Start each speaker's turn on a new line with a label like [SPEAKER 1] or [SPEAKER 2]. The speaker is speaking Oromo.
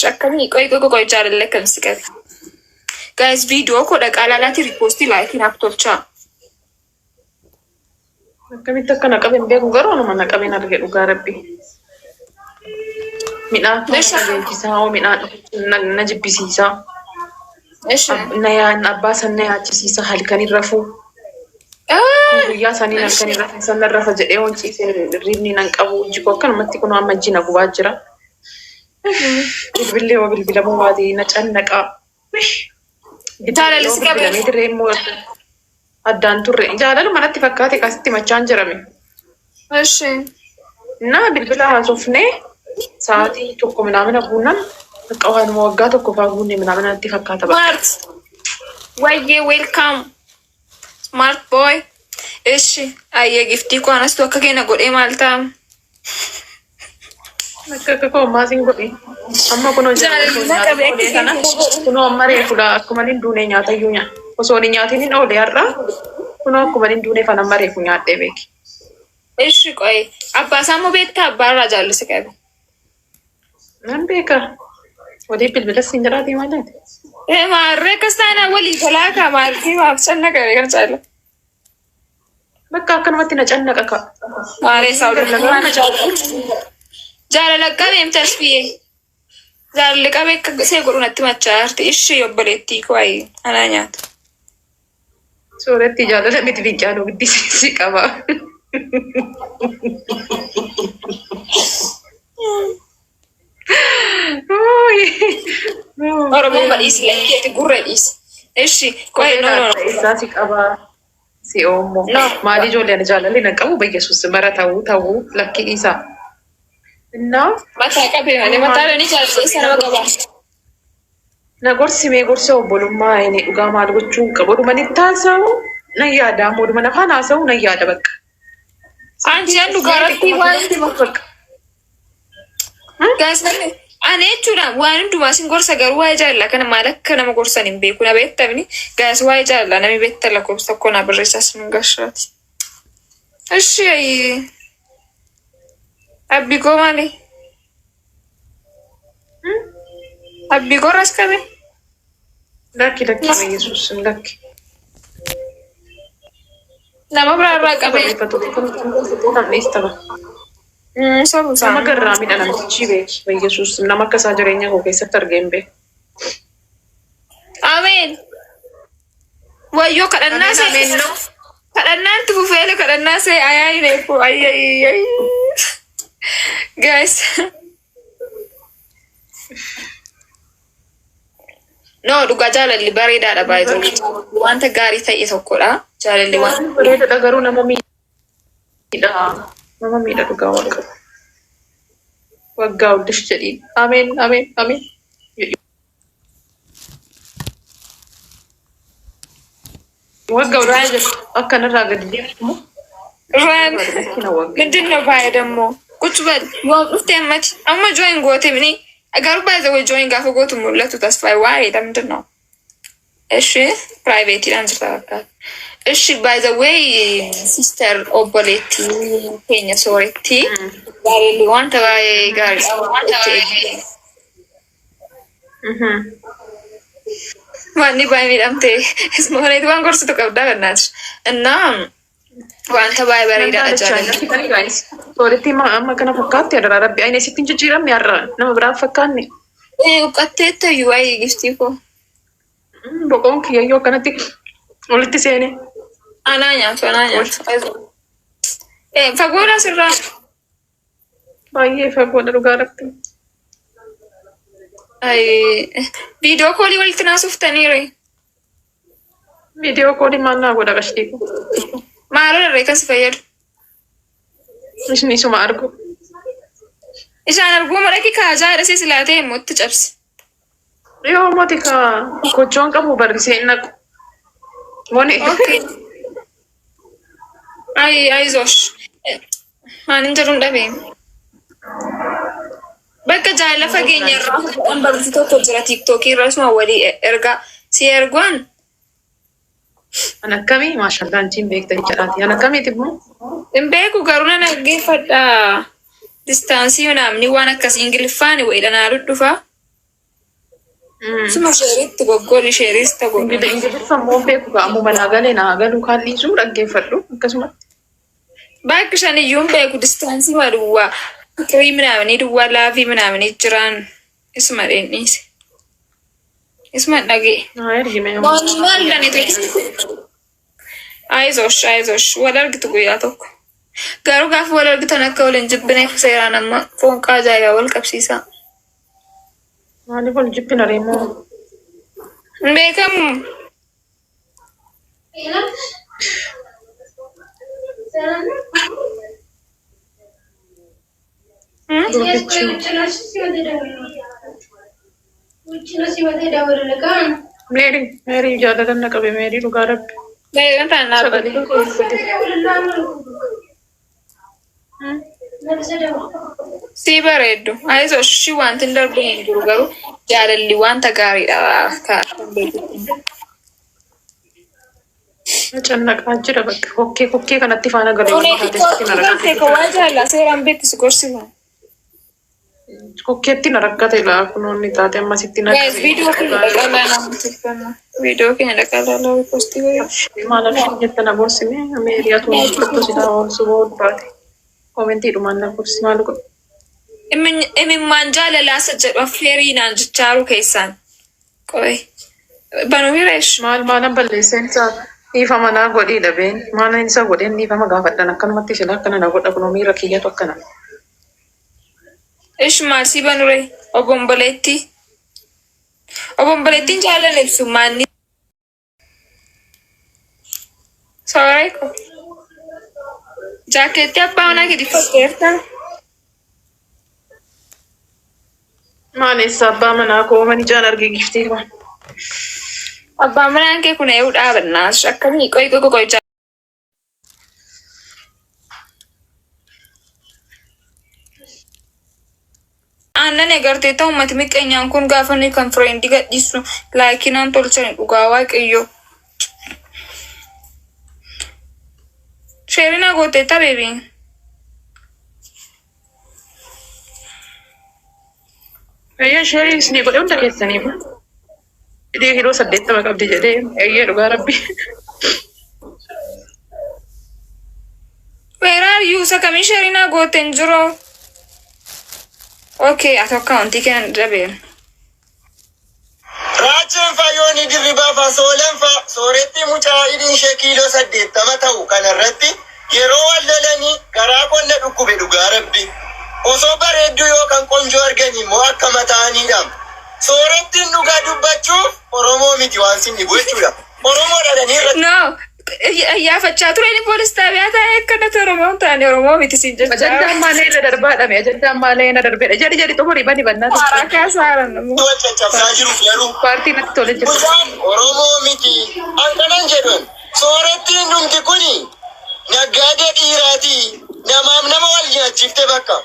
[SPEAKER 1] Akkamii qoy qoy qoy jaalalli akkam si qabe. Guys, viidiyoo koo dhaqaa laalaati repost like naaf tolchaa.
[SPEAKER 2] Akkamitti akka na qabe hin beeku, garuu anuma na qabeen arge, dhugaa rabbi. Midhaan foon na beeksisaa hoo, midhaan na jibbisiisaa. Na yaan abbaa san na yaachisiisa, halkan hin rafuu. Guyyaa saniin halkan hin rafin san nan rafa jedhee hoon ciiseen hirriibni nan qabu. Ijji koo akkanumatti kunoo amma ijji na gubaa jira. Bilbillee hoo bilbilamuu baate na cannaqaa.
[SPEAKER 1] Jaalalli si qabe.
[SPEAKER 2] Bilbilamee dirree immoo addaan turre. Jaalaluma natti fakkaate kasitti machaan jirame. Na bilbila haasofnee sa'aatii tokko minaamina guunnan akka waanuma waggaa tokko faa guunne minaamina natti fakkaata bakka.
[SPEAKER 1] Smart. Wayyee, welcome. Smart boy. Ishi ayyee giftii koo, anastu akka keenya godhee maal ta'a?
[SPEAKER 2] Akka koo ammaa sin godhe. Amma kunoo
[SPEAKER 1] Jaalalli na qabe akka
[SPEAKER 2] kana kunoo amma reefudha, akkuma hin duune nyaatayyuu nyaa. Osoo hin nyaatiin hin oole har'a, kunoo akkuma hin duune fan amma reefu nyaadhee beeki.
[SPEAKER 1] Ishi, qoy, abbaa isaa immoo beektaa? Abbaa irraa jaalli si qabe.
[SPEAKER 2] Nan beeka. Walii bilbila siin jedhaatii malee.
[SPEAKER 1] Ee, maarree akkas taanaan walii galaa kaa, maaltii maaf canna qabe kan caala.
[SPEAKER 2] Bakka akkanumatti na cannaqa ka.
[SPEAKER 1] Maaree isaa jaalala qabeem tasfiyee. Jaalalli qabee akka see godhu natti machaa'aarti. Ishii obboleettii koo, ayi anaa nyaatu.
[SPEAKER 2] Sooretti jaalala miti, fincaanuu guddisiisi qaba.
[SPEAKER 1] Oromoon badhiisi lakkeetti gurra dhiisi. Ishi qoy, no, no, no.
[SPEAKER 2] Isaa si qaba. Si oommoo.
[SPEAKER 1] No.
[SPEAKER 2] Maali ijoollee, ani jaalalli nan qabu, Bayyesuus bara ta'uu ta'uu lakkii dhiisaa. Innaa
[SPEAKER 1] Mataa qabee malee mataa loonii jaalalli isa nama qaba.
[SPEAKER 2] Na gorsi mee, gorsa obbolummaa, inni dhugaa maal gochuu hin qabu. Oduma nitti haasa'u nan yaada, amma oduma nafaan haasa'u nan yaada bakka.
[SPEAKER 1] Anchi an dhugaarratti waan
[SPEAKER 2] Bakka.
[SPEAKER 1] Guys, namni ani jechuudha waan hundumaa sin gorsa, garuu waa'ee jaalalaa kana maal akka nama gorsan hin beeku, na beektamni. Guys, waa'ee jaalalaa namni beektan lakkoofsa tokko naa barreessaa sin gashaati. Ishi ayi abbi koo, maali abbi koo irraas qabe.
[SPEAKER 2] Lakki, lakki, Yesuus, lakki.
[SPEAKER 1] Nama biraa irraa qabe.
[SPEAKER 2] Barreeffatu kan dhiistaba.
[SPEAKER 1] Sabu
[SPEAKER 2] Nama
[SPEAKER 1] isaa.
[SPEAKER 2] Garraamidha namtichi, beeki. Yesuus, nama akka isaa jireenya koo keessatti argee hin beeku.
[SPEAKER 1] Ameen. Wayyoo, kadhannaa
[SPEAKER 2] Ameen, ameen,
[SPEAKER 1] see
[SPEAKER 2] no.
[SPEAKER 1] Kadhannaan itti fufeele, kadhannaa see ayaa hin eeku ayyay. Guys. No, dhugaa jaalalli bareedaadha baay'ee. Wanta gaarii ta'e tokkodha. Jaalalli waan
[SPEAKER 2] Bareedaadha, garuu nama miidha. Nama miidha, dhugaa waaqa. Waggaa uddish jedhiin. Ameen, ameen, ameen. Waggaa uddish jedhu akkanarraa gadi deemu.
[SPEAKER 1] Raan ምንድን ነው ባየ ደግሞ ቁጭ በል yoom dhufte ammati amma join goote mini garuu baay'ee way join gaafa gootu mul'atu tasfaay waa'eedha ምንድን ነው? እሺ, private dhaan jirta fakkaata. እሺ, by the way, sister, obboleettii keenya sooretti, jaalalli wanta baay'ee gaarii. Wanni baay'ee miidhamte ismooneet waan gorsitu qabdaa kannaati እና wanta baay'ee bareedaadha jaalalli.
[SPEAKER 2] Sooretti amma kana fakkaatti, adaraa rabbi ayina sitti hin jijjiiramne, har'a nama biraa fakkaanne.
[SPEAKER 1] Uqqatteetta iyyuu, waa'ee giftii koo.
[SPEAKER 2] Boqoon kiyyayyoo akkanatti walitti seene.
[SPEAKER 1] Anaa nyaatu, anaa nyaatu. Fagoodha sirraa.
[SPEAKER 2] Baay'ee fagoodha, dhugaa rabbi.
[SPEAKER 1] Video call walitti naasuftaniire.
[SPEAKER 2] Video call maal naa godha, qashtii koo?
[SPEAKER 1] Maaloo darree kan si fayyadu?
[SPEAKER 2] Ishni isuma argu.
[SPEAKER 1] Isaan arguu madhaki kaajaa jedha silaa ta'e immoo itti cabsi.
[SPEAKER 2] Yoo moti ka kochoon qabu barrisee hin naqu. Moni.
[SPEAKER 1] Okay. Ay, አይዞሽ. Maanin jedhuun dhabe. Bakka jaalala fageenya irraa waan barumsi tokko jira, TikTokii irra suma walii ergaa si erguun.
[SPEAKER 2] An akkamii, maashaallah, anchiin beekta jechaadhaati. An akkamiiti immoo?
[SPEAKER 1] Hin beeku, garuu nan dhaggeeffadha. Distance namni waan akkasii Ingiliffaan wayiidha naa dhudhufa. Suma sheeritti goggoodhi sheeris ta'u.
[SPEAKER 2] Ingiliffa immoo beeku gaa ammuma naa galee naa galuu kaan dhiisuu dhaggeeffadhu akkasumatti.
[SPEAKER 1] Bakki shan iyyuu hin beeku distaansii ma duwwaa fikirii minaamanii duwwaa laafii minaamanii jiraan isuma dheendhiise. Isuma dhagee.
[SPEAKER 2] Naa ergime.
[SPEAKER 1] Maal lani ta'e. Ayizosh ayizosh wal argitu guyyaa tokko. Garuu gaafa wal argitan akka wal hin jibbineef seeraan amma foonqaa ajaa'ibaa wal qabsiisaa.
[SPEAKER 2] Maaliif wal jibbina reemoo?
[SPEAKER 1] Hin beekamu.
[SPEAKER 2] Gurbichi. Meerii meerii jaalala na qabe meerii dhugaa rabbi.
[SPEAKER 1] Meerii ta'an
[SPEAKER 2] Sagalee
[SPEAKER 1] dhaabbatu.
[SPEAKER 2] koo uffate.
[SPEAKER 1] Si bareeddu. Ayizosh shi wanti hin darbu hin jiru garuu jaalalli wanta gaariidha.
[SPEAKER 2] Na cannaqaa jira bakka kokkee kokkee kanatti faana galee waan taatetti na rakkate.
[SPEAKER 1] Waa jaalala seeraan beektu gorsifa.
[SPEAKER 2] Kokkeetti na rakkate laa kunoonni taate ammasitti na
[SPEAKER 1] Guys, viidiyoo keenya dhaqaa ilaalaa nuti Viidiyoo keenya dhaqaa ilaalaa postii godhe.
[SPEAKER 2] Maal abshiin jette na gorsime meerii atu fudhattu si taa'u booda baate. Koomentii dhumaan na gorsi maal godhu.
[SPEAKER 1] Imimmaan jaalalaa isa jedhu affeerii naan jechaaru keessaan. Qoy. Banuu hireesh.
[SPEAKER 2] Maal maalan balleesseen isaa dhiifama naa godhii dhabeen maalan isa godheen dhiifama gaafadhan akkanumatti isheen akkana na godha kunoo miira kiyyatu akkana.
[SPEAKER 1] Ish maal si banure obomboleettii. Obomboleettiin jaalala ibsu maanni. Sorry ko. Jaakeettii abbaa manaa gadi uffatteerta.
[SPEAKER 2] Maal eessa abbaa manaa koo mani jaan argee giftee waan.
[SPEAKER 1] Abbaan manaan kee kun eeyyuu dhaabannaa akkamii qoy qoy qoy Aannan agartee ta'u uummati miqqeenyaan kun gaafa nuyi kan friendii gadhiisu likeii naan tolchani dhugaa waaqayyo. Shareii naa gooteetta baby.
[SPEAKER 2] Eeyyee shareii isinii godhe hunda keessaniif. Hidhii kiiloo 80 qabdi jedhee eeyyee dhugaa rabbi.
[SPEAKER 1] Where are you? Isa kamiin shareii naa goote hin jiru. Okay, ati accountii kennan dhabeera.
[SPEAKER 3] Raacheen fayyoon dirribaa fa soolan fa sooretti mucaa hidhiin ishee kiiloo 80 ta'u kanarratti yeroo wal lolanii garaa qonna dhukkube dhugaa rabbi. Osoo bareedduu yookaan qonjoo arganii immoo akka mataanidha. Soorettiin dhugaa dubbachuuf Oromoo miti waan sin dhibu jechuudha. Oromoo dhadhanii irratti
[SPEAKER 1] No, iyyaafachaa ture inni poolis xaabiyaa taa'ee akkanatti Oromoo hin taane Oromoo miti siin jechaa.
[SPEAKER 2] Ajandaan maalee na darbaadhame ajandaan maalee na darbeedha jedhi jedhi xumurii bani bannaa.
[SPEAKER 1] Haaraa kaasaaran immoo.
[SPEAKER 3] wal caccabsaa jiru garuu.
[SPEAKER 2] Paartii natti tole jira.
[SPEAKER 3] Mucaan Oromoo miti. An kanan jedhan soorettiin dhumti kuni naggaadee dhiiraati. Namaaf nama wal nyaachifte bakka.